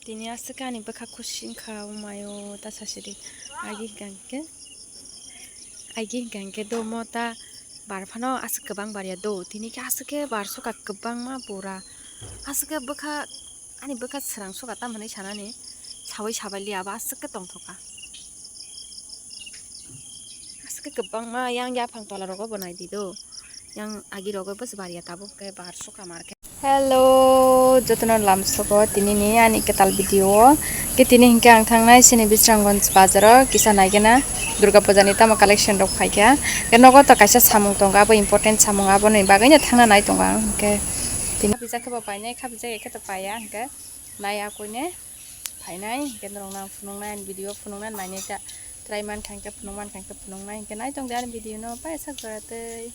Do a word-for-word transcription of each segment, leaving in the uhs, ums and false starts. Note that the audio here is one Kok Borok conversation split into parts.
Tini aswk ani bwkha khusi wngkha, o mayo ta sasidi. Agi hwnkha hwnkhe, agi hwnkha hwnkhe do mo ta bar phano aswk kwbang bar ya do. Tini khe aswk khe bar sokha kwbangma pura. Aswk khe bwkha, ani bwkha swrang sokha tamo hinwi sanani sawi sabai liya abo aswk khe tongthokha. Aswk khe kwbangma yang yaphang tola rogo bo naidi do. Yang agi rogo bwswk bar ya tabuk khe bar sokha mar khe. Hello, jotono lamsogo tinini ani kwtal video o. Ke tini hinkhe ang thangnai sini Bisramganj bazaro kisa naigena Durga Puja ni tamo collection rok phaikha. Ke nogo to kaisa samung tongo, abo important samung, aboni bagwino thangna nai tongo ang. Hinkhe tini khabijak khe bo painai, khabijak ya khe to paiya, hinkhe nai akoine phainai, hinkhe norokno ang phunuknai, ani video phunuknai nainai ta try mankha, hinkhe phunuk mankha, hinkhe phunuknai, hinkhe nai tongdi ani video no, pai sak jora tei.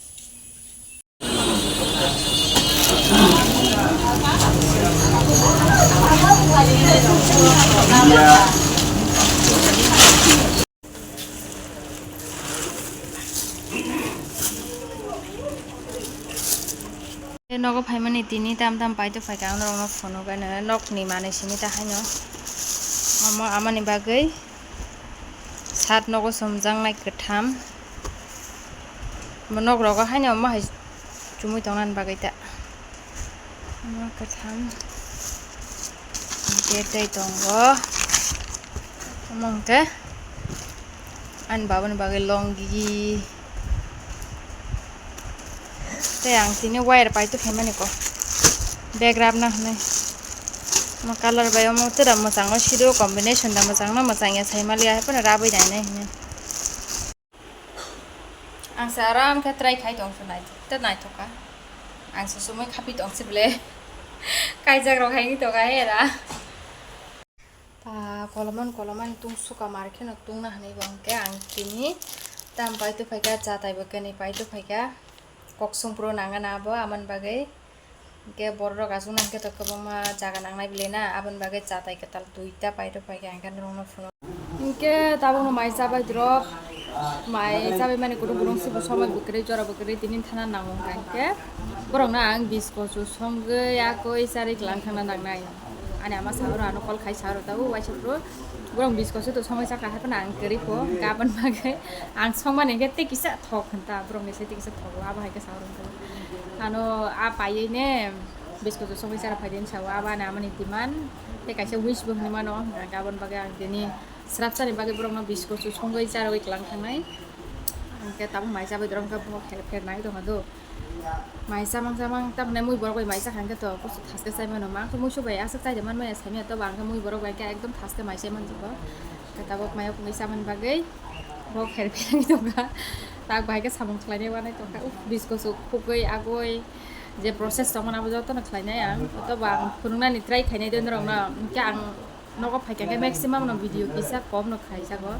Nogo phaimani tini tam tam paito phaikha, ang norokno phunukgwi nokni manwi simi ta haino. Omo amani bagwi sat nogo sumjaknai kwtham. Bo nok rogo haino omo hai chumui tongnani bagwi ta. Omo kwtham. Hinkhe tei tongo. Omo hinkhe ani babani bagwi longi. Tei ang tini wire paito phaimani ko. Bag rabna hinwi. Omo color bai omo tera mwchangno sido combination da mwchangno mwchangya saimaliya hai phano rabwi nainai hinwi. Ang se aram khe try khai tong se nai, te naithok kha. Ang se sumui khapi tong se ble. Kaijak rok hai wngwi tong kha era. Ta koloman koloman tung suka mar kheno tungna hinwi bo hwnkhe ang tini tam paito phaikha, cha taibo keni paito phaikha. Kok songphuru nangana abo amani bagwi. Hinkhe borok rok aswk nang khe to kwbangma jaga nangnai bwlai na, aboni bagwi cha tai kwtal duita paito phaikha, hinkhe norokno phunuk. Hinkhe tabukno mai chabai drop, mai chabai mani kutung kutung sibo somoi bwkrwi jora bwkrwi tini thana nango hinkhe borokno ang biskochu songwi yakwi charwi kwlang thangna nangnai. Ani ama sagoro ano call khai sagoro ta o waisa phuru borok biskochu to songwi chakha hai phano ang kwrwi pho, hinkhe aboni bagwi ang songmani hinkhe tei kisa thok hinta borokni se tei kisa thogo abo hai khe sagoro hinkhe. Ano a paiwi ne biskochu songwi chara phaidi hinwi sao, abo ani amani demand tei kaisa wish bo hinwi mano, hinkhe aboni bagwi ang tini srapsani bagwi borokno biskochu songwi charwi kwlang thangnai. Hinkhe tabuk mai chabai drop hinkhe bo pher pher nai tongkha do. Mai chamang chamang tamni mui borok bai mai chakha hinkhe to kusu thaske chai mano, mang khe muisu bai aswk chaida man maya saimanya, tobo ang khe mui borok bai khe ekdom thaske mai chai manjukgo. Hinkhe tabuk mai o kwngwi chamani bagwi bo pher pher wngwi tongkha. Tak bai khe samung khlainai wanai tongkha, uf, biskochu khugwi agwi je process tongmani abo jotono khlainai ang, tobo ang phunuknani try khainai de norokno, hinkhe ang nogo phaikha khe maximum no video kisa kom no khaijago,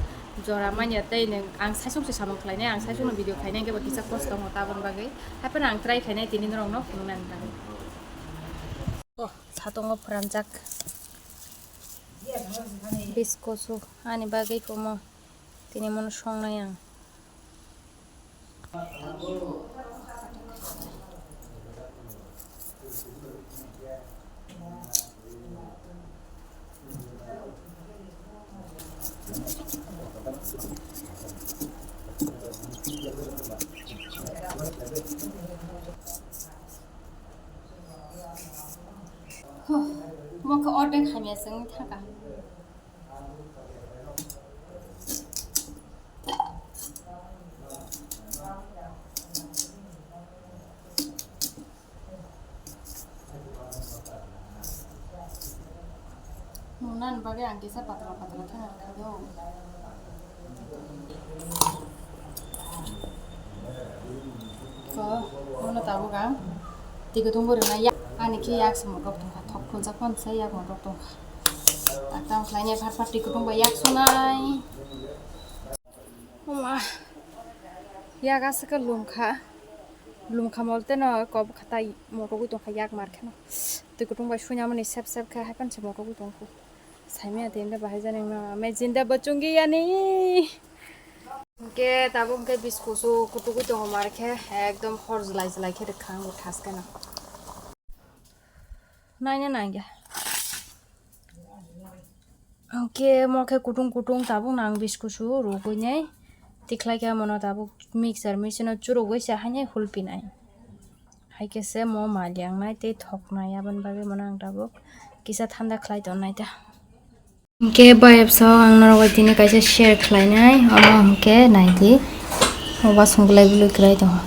jora manya tei nwng ang saichung se samung khlainai, ang saichung no video khainai hinkhe bo kisa kosto tongo taboni bagwi, hai phano ang try khainai tini norokno phunuknani bagwi. Oh, satungo phwranjak biskochu ani bagwi komo. Tini mono songnai ang. Huh, mo khe ordek hamya se wngwi thangkha. Nunani bagwi ang kisa patla patla khe nang khaio. Ko, mono tabuk ang twi kutung bo rwnai ya. Ani khe yak se motok tongkha, thok phunjak phano se yak motok tongkha. Tak tam khlainai phat phat twi kutung bai yak sunai. Oma, yak aswk khe lumkha. Lumkha molte no kok khatai motogwi tongkha yak mar kheno. Twi kutung bai suinamani sep sep khe hai phano se motogwi tongkha. Saimaya tei hwnkhe bahai jani wngna me jinda bo chungi yani. Hwnkhe tabuk hwnkhe biskusu kutugwi tongo mar khe ekdom hor jwlai jwlai khe rwkha ang bo thaskeno. Naina nangya. Hwnkhe mo khe kutung kutung tabuk nang biskusu rugwi nai tikhlai khe mono tabuk mixer machine o churugwi se haino hulpinai. Hai khe se mo maliang nai tei thok nai, aboni bagwi mono ang tabuk kisa thanda khlai ton nai ta. Hwnkhe bayapsa o ang norok bai tini kaisa share khlainai, omo hwnkhe naidi, o wasung belai belai kwlai tongo.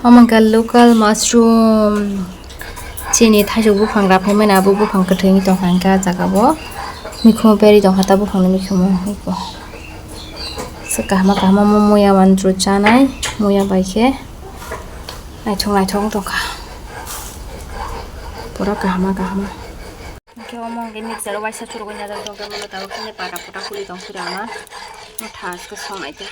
Omo hwnkhe local mushroom, chini thaisok buphang raphaimani abo buphang kwthwi wngwi tongkha hwnkhe ah jaga o mikhumo berwi tongkha ta buphangni mikhumo. Swk kahama kahama omo muya manjro chanai, muya bai khe naithok naithok wng tongkha, pura kahama kahama. Hwnkhe omo hwnkhe mixer o waisa churugwi najak tongkhe, bono tabuk khe para pota khuli tong phuru ama. Thaske songnai khe.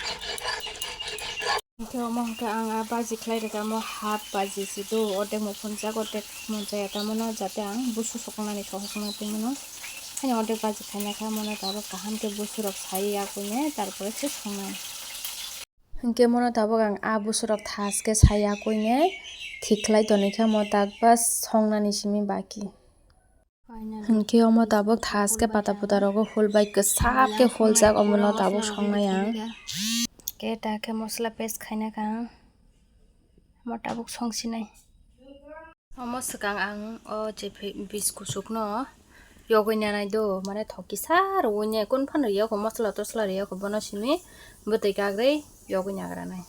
Hwnkhe omo hwnkhe ang a baji khlai rwkha, omo half baji se do, ordek muphunjak, ordek munjaya, tamo no jate ang busu soknani sohor sokna twi mano. Haino ordek baji khaina kha, mono tabuk kaham khe busurok sai yakuine, tarpore se songnai. Hwnkhe mono tabuk ang a busurok thaske sai yakuine thik khlai tonwi kha, mo takba songnani simi baki. Hwnkhe omo tabuk thaske pata puta rogo hul bai kwsak khe huljak, omono tabuk songnai ang. Khe ta khe mosola paste khaina kha ang. Omo tabuk songsinai. Omo swkang ang o je phi-, biskusukno yogwi nanai do, mane thok kisa rwui ne kun phano riyokho, mosola tosola riyokho, bono simi bwtwi kagrwi yogwi nagranai.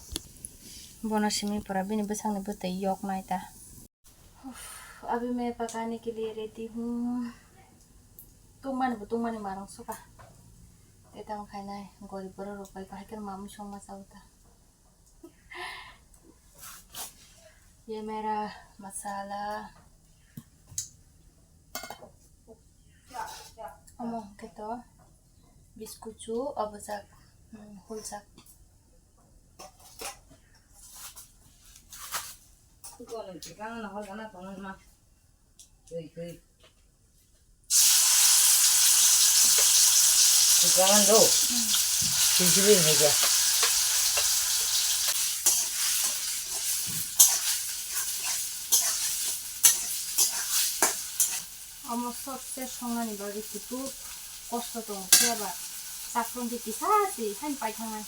Bono simi pura bini bwsakni bwtwi yoknai ta. Uff, अभी मैं पकाने के लिए रेडी हूँ। Tungmani bo tungmani marang suka. Tei tamo khainai gorib borok rok bai bahai kheno mamwi songma chao ta. Ye mera masala. Omo hwnkhe to biskuchu obojak, hmm, huljak. Twi, twi. Kwchangma do. Sijili hai khe. Omo sotse songnani bagwi kutuk kosto tongo, phiya ba sakrung khe kisa si haino paithangnai.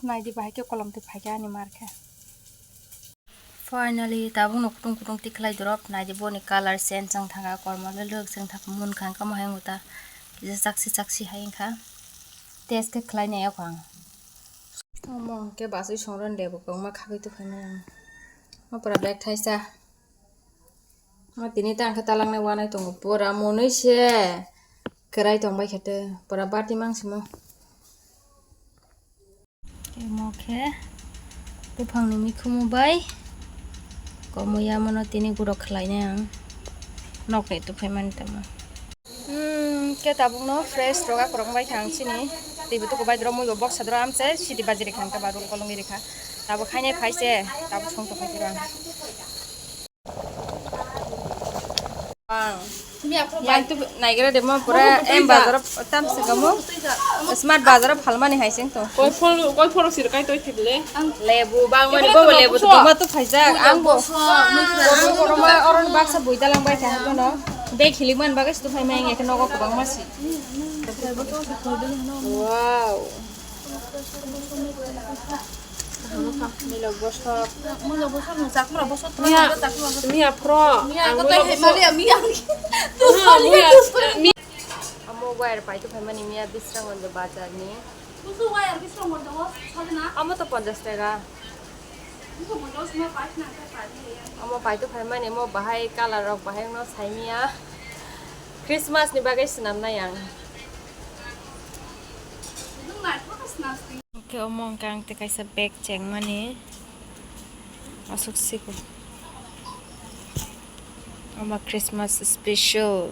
Naidi, bahai khe kolom twi phaikha ani mar khe. Finally, tabukno kutung kutung tikhlai dorop. Naidi, boni colour change wng thangkha, kormo le lwk se wng thangkha, munkha wngkha, omo hai wngkha ta kisa chaksi chaksi hai wngkha. Taste khe khlai nai o ang. Omo hwnkhe bachwi songroni lebu kwbangma khagwi tongkha nang. Omo pura bag thaisa. O tini ta hwnkhe talangnai uanai tongo, pura monwi se kwrai tongbai khe tei pura bati mansimo. Emo khe buphangni mikhumu bai komoya mono tini guro khlainai ang nokni tubuphaimani tamo. Hmm, khe tabukno fresh roga kwrwng bai kha ang chini twibo tuku bai doro muibo boksa doro amchai siti baji rikha hwnkhe ba rul kolongwi rikha tabuk khainai phai se tabuk songtoknai khe ang. Ang. Yang tu naigra de mo pura em bazar tam se kamu. Smart bazar phalmani hai sing to. Koi phol, koi phol sir kai toi thibile. Lebu bang mani bo lebu to ma tu phaijak. Ang bo. Bo ma oron baksa bui dalang bai kha bono. Bag hilik man bagai stu phai mai ang ek nogo kwbang masi. Wow. Milok bosok. Milok bosok no jak mura bosok. Miya, miya pro. Miya ang ko milok bosok. Miya, miya. Amo wire pai to phaimani miya Bisramganj bazar ni. Busu wire Bisramganj o sajna. Amo to ponchash taka. Busu ponchash ma pais na ka pari ya. Amo pai to phaimani mo bahai colour rok bahai no saimiya. Christmas ni bagwi swnamnai ang. Nung nai photo swnam sini. Hwnkhe omo hwnkhe ang tei kaisa bag chengmani aswk siko. Omo Christmas special.